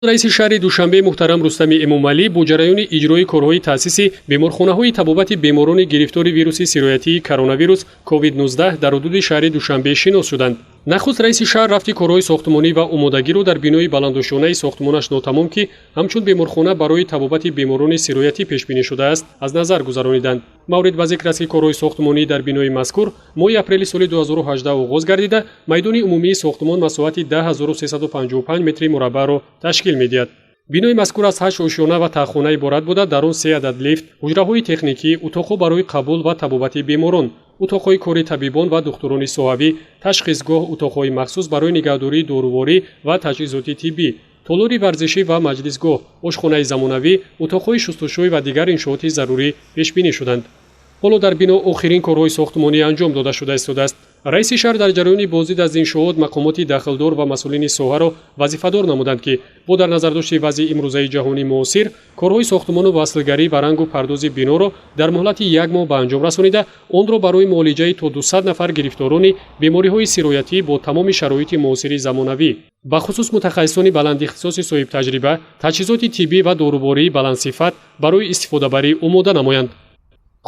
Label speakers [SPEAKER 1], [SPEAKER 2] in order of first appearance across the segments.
[SPEAKER 1] Раиси шаҳри Душанбе муҳтарам Рустами Эмомалӣ бо ҷараёни иҷрои корҳои таъсиси беморхонаҳои табобати беморони гирифтори вируси сироятии коронавирус COVID-19 дар ҳудуди шаҳри Душанбе шинос шуданд. Нахуст раиси шаҳр рафти корҳои сохтмонӣ ва омодагиро дар бинои баландошёнаи сохтмонаш нотамом, ки ҳамчун беморхона барои табобати беморони сироятӣ пешбинӣ шудааст, аз назар гузарониданд. Маврид ба зикр аст, ки корҳои сохтмонӣ дар бинои мазкур моҳи апрели соли 2018 оғоз гардида, майдони умумии сохтмон масоҳати 10 355 метри мураббаъро ташкил медиҳад. Бинои мазкур аз ҳашт ошёна ва таҳхона иборат буда, дар он се адад лифт, ҳуҷраҳои техникӣ, утоқҳо барои қабул ва табобати беморон, утоқҳои кори табибон ва духтурони соҳавӣ, ташхисгоҳ, утоқҳои махсус барои нигаҳдории доруворӣ ва таҷҳизоти тиббӣ, толори варзишӣ ва маҷлисгоҳ, ошхонаи замонавӣ, утоқҳои шустушӯй ва дигар иншооти зарурӣ пешбинӣ шуданд. Ҳоло дар бино охирин корҳои сохтмонӣ анҷом дода шуда истодааст. Раиси шаҳр дар ҷараёни боздид аз иншоот мақомоти дахлдор ва масъулини соҳаро вазифадор намуданд, ки бо дар назардошти вазъи имрӯзаи ҷаҳони муосир корҳои сохтмону васлгарӣ ва рангу пардози биноро дар муҳлати як моҳ ба анҷом расонида, онро барои муолиҷаи то 200 нафар гирифторони бемориҳои сироятӣ бо тамоми шароити муосири замонавӣ, бахусус мутахассисони баландихтисоси соҳибтаҷриба, таҷҳизоти тиббӣ ва дорувории баландсифат барои истифодабарӣ омода намоянд.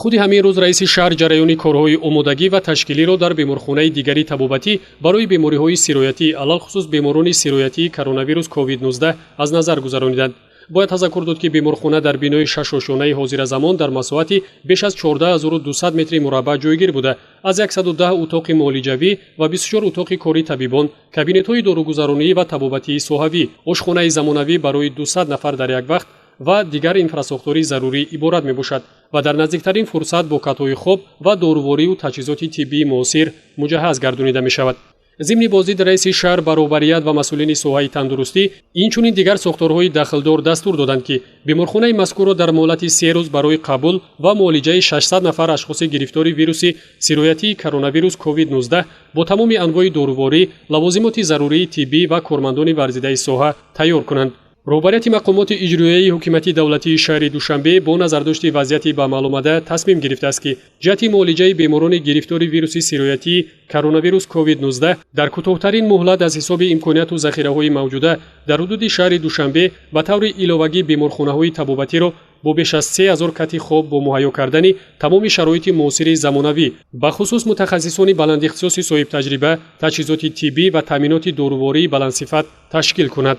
[SPEAKER 1] Худи ҳамин рӯз раиси шаҳр ҷараёни корҳои омодагӣ ва ташкилиро дар беморхонаи дигари табобатӣ барои бемориҳои сироятӣ, алалхусус беморони сироятии коронавирус COVID-19 аз назар гузарониданд. Бояд тазаккур дод, ки беморхона дар бинои шашошёнаи ҳозиразамон дар масоҳати беш аз 14 200 метри мураббаъ ҷойгир буда, аз 110 утоқи муолиҷавӣ ва 24 утоқи кори табибон, кабинетҳои доругузаронӣ ва табобатии соҳавӣ, ошхонаи замонавӣ барои 200 нафар дар як вақт ва дигар инфрасохтории зарурӣ иборат мебошад ва дар наздиктарин фурсат бо катҳои хоб ва доруворию таҷҳизоти тиббии муосир муҷаҳҳаз гардонида мешавад. Зимни боздид раиси шаҳр ба роҳбарият ва масъулини соҳаи тандурустӣ, инчунин дигар сохторҳои дахлдор дастур доданд, ки беморхонаи мазкурро дар муҳлати 3 рӯз барои қабул ва муолиҷаи 600 нафар ашхоси гирифтори вируси сироятии коронавирус COVID-19 бо тамоми анвои доруворӣ, лавозимоти зарурии тиббӣ ва кормандони варзидаи соҳа тайёр кунанд. Роҳбарияти мақомоти иҷроияи ҳукумати давлатии шаҳри Душанбе бо назардошти вазъияти ба амал омада тасмим гирифтааст, ки ҷиҳати муолиҷаи беморони гирифтори вируси сироятии коронавирус COVID-19 дар кӯтоҳтарин муҳлат аз ҳисоби имконияту захираҳои мавҷуда дар ҳудуди шаҳри Душанбе ба таври иловагӣ беморхонаҳои табобатиро бо беш аз 3000 кати хоб бо муҳайё кардани тамоми шароити муосири замонавӣ, бахусус мутахассисони баландихтисоси соҳибтаҷриба, таҷҳизоти тиббӣ ва таъминоти дорувории баландсифат ташкил кунад.